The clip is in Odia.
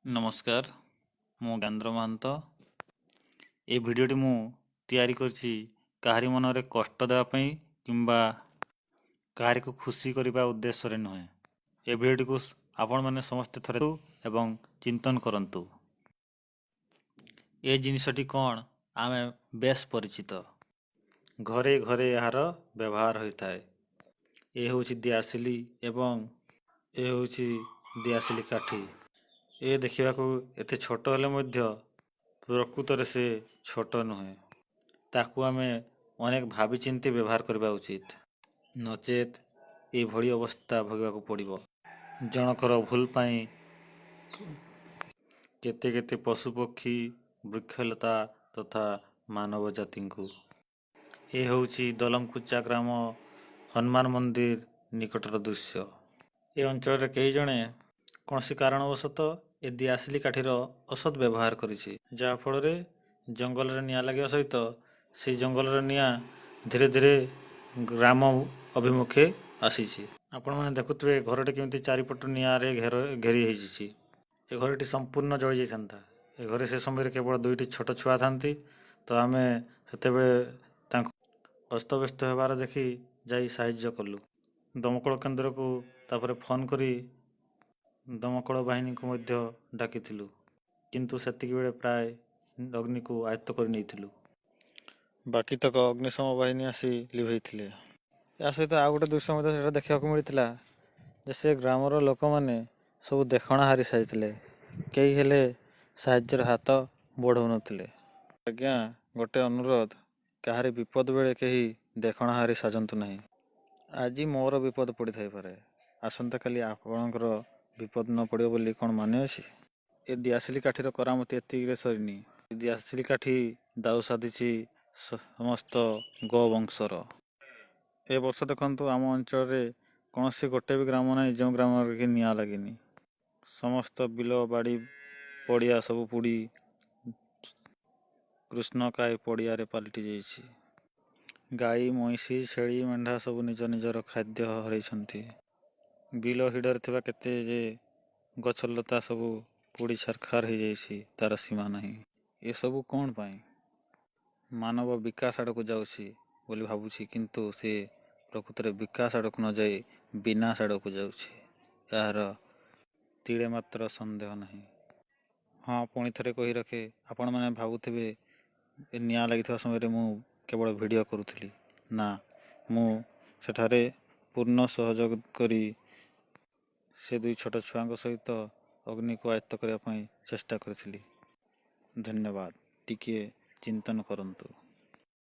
ନମସ୍କାର, ମୁଁ ଜ୍ଞାନେନ୍ଦ୍ର ମହାନ୍ତ। ଏ ଭିଡ଼ିଓଟି ମୁଁ ତିଆରି କରିଛି କାହାରି ମନରେ କଷ୍ଟ ଦେବା ପାଇଁ କିମ୍ବା କାହାରିକୁ ଖୁସି କରିବା ଉଦ୍ଦେଶ୍ୟରେ ନୁହେଁ। ଏ ଭିଡ଼ିଓଟିକୁ ଆପଣମାନେ ସମସ୍ତେ ଥରେ ଏବଂ ଚିନ୍ତନ କରନ୍ତୁ। ଏ ଜିନିଷଟି କ'ଣ, ଆମେ ବେଶ ପରିଚିତ। ଘରେ ଘରେ ଏହାର ବ୍ୟବହାର ହୋଇଥାଏ। ଏ ହେଉଛି ଦିଆସିଲି ଏବଂ ଏ ହେଉଛି ଦିଆସିଲି କାଠି। ଏ ଦେଖିବାକୁ ଏତେ ଛୋଟ ହେଲେ ମଧ୍ୟ ପ୍ରକୃତରେ ସେ ଛୋଟ ନୁହେଁ। ତାକୁ ଆମେ ଅନେକ ଭାବିଚିନ୍ତି ବ୍ୟବହାର କରିବା ଉଚିତ, ନଚେତ୍ ଏଭଳି ଅବସ୍ଥା ଭୋଗିବାକୁ ପଡ଼ିବ। ଜଣକର ଭୁଲ ପାଇଁ କେତେ କେତେ ପଶୁପକ୍ଷୀ, ବୃକ୍ଷଲତା ତଥା ମାନବ ଜାତିଙ୍କୁ। ଏ ହେଉଛି ଦଲମକୁଚା ଗ୍ରାମ ହନୁମାନ ମନ୍ଦିର ନିକଟର ଦୃଶ୍ୟ। ଏ ଅଞ୍ଚଳରେ କେହି ଜଣେ କୌଣସି କାରଣବଶତଃ ଏ ଦିଆସିଲି କାଠିର ଅସତ୍ ବ୍ୟବହାର କରିଛି, ଯାହାଫଳରେ ଜଙ୍ଗଲରେ ନିଆଁ ଲାଗିବା ସହିତ ସେଇ ଜଙ୍ଗଲର ନିଆଁ ଧୀରେ ଧୀରେ ଗ୍ରାମ ଅଭିମୁଖେ ଆସିଛି। ଆପଣମାନେ ଦେଖୁଥିବେ ଘରଟି କେମିତି ଚାରିପଟୁ ନିଆଁରେ ଘେରି ହେଇଯାଇଛି। ଏ ଘରଟି ସମ୍ପୂର୍ଣ୍ଣ ଜଳି ଯାଇଥାନ୍ତା। ଏ ଘରେ ସେ ସମୟରେ କେବଳ ଦୁଇଟି ଛୋଟ ଛୁଆ ଥାନ୍ତି। ତ ଆମେ ସେତେବେଳେ ତାଙ୍କୁ ଅସ୍ତବ୍ୟସ୍ତ ହେବାର ଦେଖି ଯାଇ ସାହାଯ୍ୟ କଲୁ। ଦମକଳ କେନ୍ଦ୍ରକୁ ତାପରେ ଫୋନ୍ କରି ଦମକଳ ବାହିନୀକୁ ମଧ୍ୟ ଡାକିଥିଲୁ, କିନ୍ତୁ ସେତିକି ବେଳେ ପ୍ରାୟ ଅଗ୍ନିକୁ ଆୟତ୍ତ କରି ନେଇଥିଲୁ। ବାକିତକ ଅଗ୍ନିଶମ ବାହିନୀ ଆସି ଲିଭେଇଥିଲେ। ଏହା ସହିତ ଆଉ ଗୋଟେ ଦୃଶ୍ୟ ମଧ୍ୟ ସେଠାରେ ଦେଖିବାକୁ ମିଳିଥିଲା ଯେ ସେ ଗ୍ରାମର ଲୋକମାନେ ସବୁ ଦେଖଣାହାରି ସାଜିଥିଲେ। କେହି ହେଲେ ସାହାଯ୍ୟର ହାତ ବଢ଼ଉନଥିଲେ। ଆଜ୍ଞା, ଗୋଟେ ଅନୁରୋଧ, କାହାରି ବିପଦ ବେଳେ କେହି ଦେଖଣାହାରି ସାଜନ୍ତୁ ନାହିଁ। ଆଜି ମୋର ବିପଦ ପଡ଼ିଥାଇପାରେ, ଆସନ୍ତାକାଲି ଆପଣଙ୍କର ବିପଦ ନ ପଡ଼ିବ ବୋଲି କ'ଣ ମାନେ ଅଛି? ଏ ଦିଆସିଲି କାଠିର କରାମତି ଏତିକିରେ ସରିନି। ଏ ଦିଆସିଲି କାଠି ଦାଉ ସାଧିଛି ସମସ୍ତ ଗୋବଂଶର। ଏ ବର୍ଷ ଦେଖନ୍ତୁ, ଆମ ଅଞ୍ଚଳରେ କୌଣସି ଗୋଟେ ବି ଗ୍ରାମ ନାହିଁ ଯେଉଁ ଗ୍ରାମରେ କି ନିଆଁ ଲାଗିନି। ସମସ୍ତ ବିଲ, ବାଡ଼ି, ପଡ଼ିଆ ସବୁ ପୋଡ଼ି କୃଷ୍ଣକାୟ ପଡ଼ିଆରେ ପାଲଟି ଯାଇଛି। ଗାଈ, ମଇଁଷି, ଛେଳି, ମେଣ୍ଢା ସବୁ ନିଜ ନିଜର ଖାଦ୍ୟ ହରାଇଛନ୍ତି। ବିଲ ହିଡ଼ରେ ଥିବା କେତେ ଯେ ଗଛଲତା ସବୁ ପୋଡ଼ି ଛାରଖାର ହେଇଯାଇଛି, ତାର ସୀମା ନାହିଁ। ଏସବୁ କ'ଣ ପାଇଁ? ମାନବ ବିକାଶ ଆଡ଼କୁ ଯାଉଛି ବୋଲି ଭାବୁଛି, କିନ୍ତୁ ସେ ପ୍ରକୃତରେ ବିକାଶ ଆଡ଼କୁ ନ ଯାଇ ବିନାଶ ଆଡ଼କୁ ଯାଉଛି, ଏହାର ତିଳେ ମାତ୍ର ସନ୍ଦେହ ନାହିଁ। ହଁ, ପୁଣି ଥରେ କହି ରଖେ, ଆପଣମାନେ ଭାବୁଥିବେ ଏ ନିଆଁ ଲାଗିଥିବା ସମୟରେ ମୁଁ କେବଳ ଭିଡ଼ିଓ କରୁଥିଲି। ନା, ମୁଁ ସେଠାରେ ପୂର୍ଣ୍ଣ ସହଯୋଗ କରି ସେ ଦୁଇ ଛୋଟ ଛୁଆଙ୍କ ସହିତ ଅଗ୍ନିକୁ ଆୟତ୍ତ କରିବା ପାଇଁ ଚେଷ୍ଟା କରିଥିଲି। ଧନ୍ୟବାଦ। ଟିକିଏ ଚିନ୍ତନ କରନ୍ତୁ।